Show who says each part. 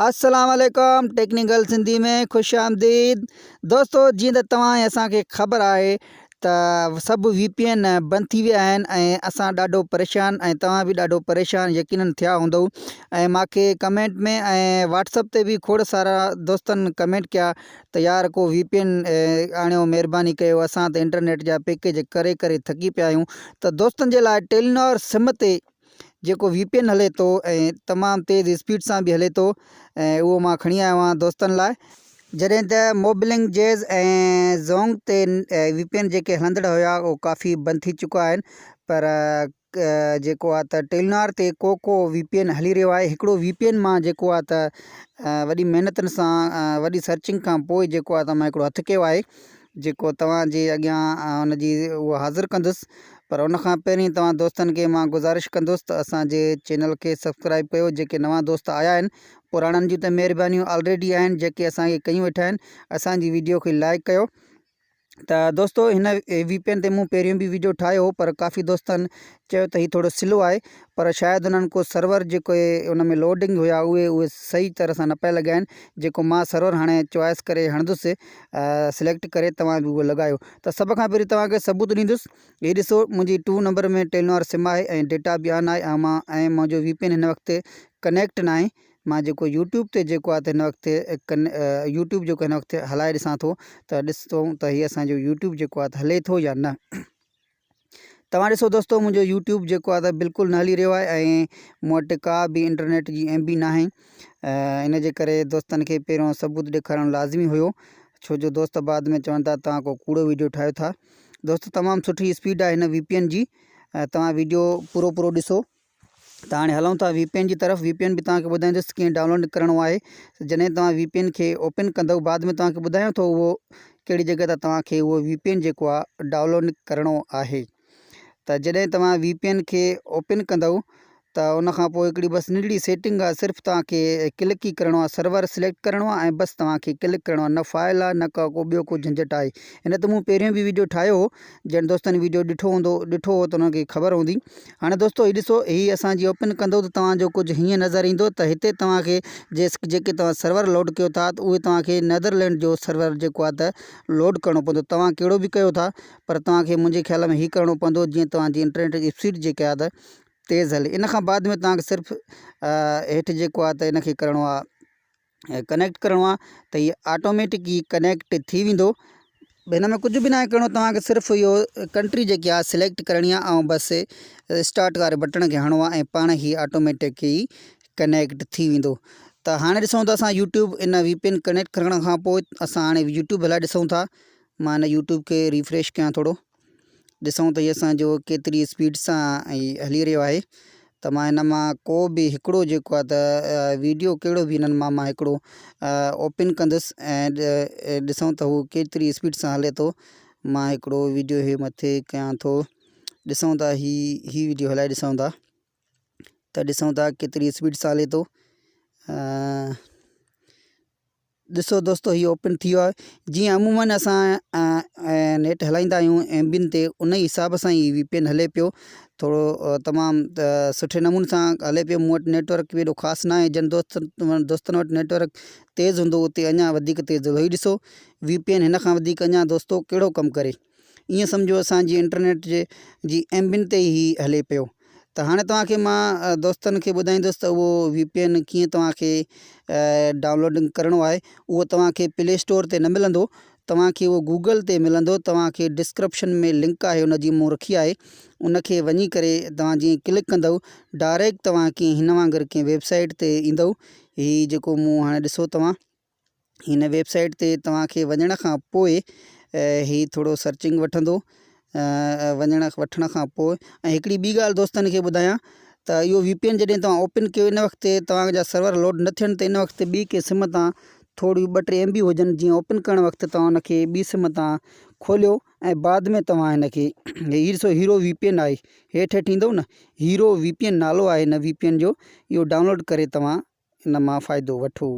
Speaker 1: السلام عليڪم ٽيڪنيڪل سنڌي ۾ خوش آمديد دوستو جيئن ته توهان ۽ اسان کي خبر آهي ته سڀ وي پي اين بند ٿي ويا آهن ۽ اسان ڏاڍو پريشان ۽ توهان به ڏاڍو پريشان يقينن ٿيا هوندؤ ۽ مانکي ڪمينٽ ۾ ۽ واٽس اپ تي به کوڙ سارا دوستن ڪمينٽ ڪيا ته يار ڪو وي پي اين آڻيو مهرباني ڪيو اسان ته انٽرنيٽ جا پيڪيج ڪري ڪري ٿڪي پيا آهيون ته دوستن جي لاء ٽيلينار سم تي جيڪو وي پي اين هلي ٿو ۽ تمام تيز اسپيڊ سان به هلي ٿو ۽ اهو مان کڻي آيو آهيان دوستن لاء. جڏهن ته موبلنگ جيز ۽ زونگ تي وي پي اين جيڪي هلندڙ هيا اهو ڪافي بند ٿي چڪا آهن پر جيڪو آهي ته ٽيلنار تي ڪو ڪو وي پي اين هلي رهيو آهي هڪڙو وي پي اين مان جيڪو آهي ته وڏي محنتن سان وڏي سرچنگ کان پوء جيڪو آهي ته مان هڪڙو هٿ ڪيو آهي جيڪو توهان جي اڳيان ان جي اهو حاضر ڪندس پر ان کان پهرين توهان دوستن کي مان گذارش ڪندس ته اسان جي چينل کي سبسڪرائب ڪيو جيڪي نوان دوست آيا آهن پراڻن جون ته مهربانيون آلريڊي آهن جيڪي اسان کي ڪيون ويٺا آهن اسان جي ويڊيو کي لائڪ ڪيو ته دوستو هن وي پي اين تي مون پهريون به ويڊيو ٺاهيو هو پر ڪافي دوستن چيو ته هي ٿورو سلو آهي پر شايد انهن ڪو سرور جيڪي ان ۾ لوڊنگ هيا اهي اهي صحيح طرح سان نه پيا لڳائن جيڪو مان سرور هاڻي چوائس ڪري هڻندس سليڪٽ ڪري توهان به اهو لڳايو ته سڀ کان پهرين توهان کي ثبوت ڏيندس هي ڏسو منهنجي ٽو نمبر ۾ ٽيلنار سم آهي ۽ ڊيٽا به آن آهي ۽ مان ۽ منهنجو وي پي اين هن وقت ڪنيڪٽ ناهي مان جيڪو يوٽيوب تي جيڪو آهي ته هن وقت ڪن يوٽيوب جيڪو هن وقت هلائي ڏسان ٿو ته ڏسو ته هي اسانجو يوٽيوب جيڪو آهي ته هلي ٿو يا نه. توهان ڏسو دوستو منهنجو يوٽيوب جيڪو آهي ته بلڪل نه هلي رهيو آهي ۽ مون وٽ ڪا به انٽرنيٽ جي ايم بي ناهي ان جي ڪري دوستن کي پهريون ثبوت ڏيکارڻ لازمي هيو ڇو جو دوست بعد ۾ چون ٿا توهان ڪو ڪوڙو ويڊيو ٺاهيو ٿا دوست تمام سٺي اسپيڊ آهي هن وي پي اين جي توهان ويڊيو پورو پورو ڏسو ته هاڻي هلون ٿا وي پي اين جي طرف وي پي اين به توهان کي ٻڌائيندس ڪيئن ڊائونلوڊ ڪرڻو آهي جڏهن توهان وي پي اين کي اوپن ڪندو بعد ۾ توهان کي ٻڌايان ٿو اهو ڪهڙي جڳهه تان توهان کي اهو وي پي اين جيڪو آهي ڊائونلوڊ ڪرڻو آهي ته جڏهن توهان وي پي اين کي اوپن ڪندو ته ان کان پوء هڪڙي بس ننڍڙي سيٽنگ آهي صرف توهان کي ڪلڪ ئي ڪرڻو آهي سرور سليڪٽ ڪرڻو آهي ۽ بس توهان کي ڪلڪ ڪرڻو آهي نه فائل آهي نه ڪا ٻيو ڪو جهنجهٽ آهي هن تي مون پهريون به ويڊيو ٺاهيو هو جن دوستن ويڊيو ڏٺو هوندو ڏٺو هو ته انهن کي خبر هوندي هاڻي دوستو هي ڏسو هي اسان جي اوپن ڪندو ته توهان جو ڪجهه هيئن نظر ايندو ته هتي توهان کي جيس جيڪي توهان سرور لوڊ ڪيو ٿا ته اهي توهان کي نيدرلينڊ جو سرور جيڪو آهي ته لوڊ ڪرڻو پوندو توهان ڪهڙو به ڪيو ٿا پر توهان کي منهنجي خيال ۾ هي ڪرڻو پوندو جيئن توهان جي انٽرنيٽ جي اسپيڊ جيڪا آهي ته تيز هلي ان کان بعد ۾ توهان کي صرف هيٺ جيڪو آهي ته ان کي ڪرڻو آهي ڪنيڪٽ ڪرڻو آهي ته هي آٽوميٽڪ ئي ڪنيڪٽ ٿي ويندو هن ۾ ڪجهه به ناهي ڪرڻو توهان کي صرف اهو ڪنٽري جيڪي آهي سليڪٽ ڪرڻي آهي ۽ بس اسٽارٽ واري بٽڻ کي هڻڻو آهي ۽ پاڻ هي آٽوميٽڪ ئي ڪنيڪٽ ٿي ويندو ته هاڻي ڏسون ته اسان يوٽيوب ان وي پي اين ڪنيڪٽ ڪرڻ کان پوء اسان هاڻي يوٽيوب هلائي ڏسون ٿا مان هن يوٽيوب کي ريفريش ڪيان ٿورو ڏسون ته هي اسان جو ڪيتري اسپيڊ سان هي هلي رهيو آهي ته مان هن مان ڪو به هڪڙو جيڪو آهي ته ويڊيو ڪهڙو به هنن مان مان هڪڙو اوپن ڪندس ۽ ڏسون ته هو ڪيتري اسپيڊ سان هلي ٿو مان هڪڙو ويڊيو هي مٿي ڪيان ٿو ڏسون ٿا هي هي ويڊيو هلائي ڏسون ٿا ته ڏسون ٿا ڪيتري اسپيڊ سان هلي ٿو ڏسو دوستو هي اوپن ٿي ويو آهي جيئن عمومن اسان نيٽ هلائيندا آهيون ايم بين تي ان ئي حساب سان هي وي پي اين هلي پيو ٿورو تمام سٺي نموني سان هلي پيو مون وٽ نيٽ ورڪ به ايڏو خاص نه آهي جن دوست دوستن وٽ نيٽ ورڪ تيز هوندو اتي اڃا وڌيڪ تيز هوندو هي ڏسو وي پي اين هن کان وڌيڪ اڃا دوستو ڪهڙو ڪم ڪري ائين سمجهو اسان جي انٽرنيٽ جي جي ايم بين تي ئي هلي پيو ته هاڻي توهان کي مان دوستن کي ٻڌائيندس ته اهو وي پي اين ڪيئن توهان کي ڊائونلوڊنگ ڪرڻو آهي اهو توهان کي پلي اسٽور تي نه ملندو توهان کي اهو گوگل تي ملندو توهان کي ڊسڪرپشن ۾ لنڪ آهي ان جي مون رکي آهي ان کي وڃي ڪري توهان جيئن ڪلڪ ڪندو ڊائريڪٽ توهان ڪنهن هن وانگر ڪنهن ويب سائيٽ تي ايندو هي جيڪو مون هاڻي ڏسو توهان هن ويب سائيٽ تي توهان کي وڃڻ کان پوء هي ٿورو سرچنگ وٺندو وڃڻ وٺڻ کان پوء ۽ هڪڙي ٻي ڳالهه دوستن کي ٻڌايان ته اهو وي پي اين جڏهن توهان اوپن ڪيو ان وقت توهان جا سرور لوڊ نه ٿين ته ان وقت ٻي ڪنهن سم تان ٿوريون ٻه ٽي ايم بي هجن جيئن اوپن ڪرڻ وقت توهان ان کي ٻي سم تان کوليو ۽ بعد ۾ توهان هن کي هي ڏسو هيرو وي پي اين آهي هيٺ هيٺ ايندو نه هيرو وي پي اين نالو آهي هن وي پي اين جو اهو ڊائونلوڊ ڪري توهان ان مان فائدو وٺو.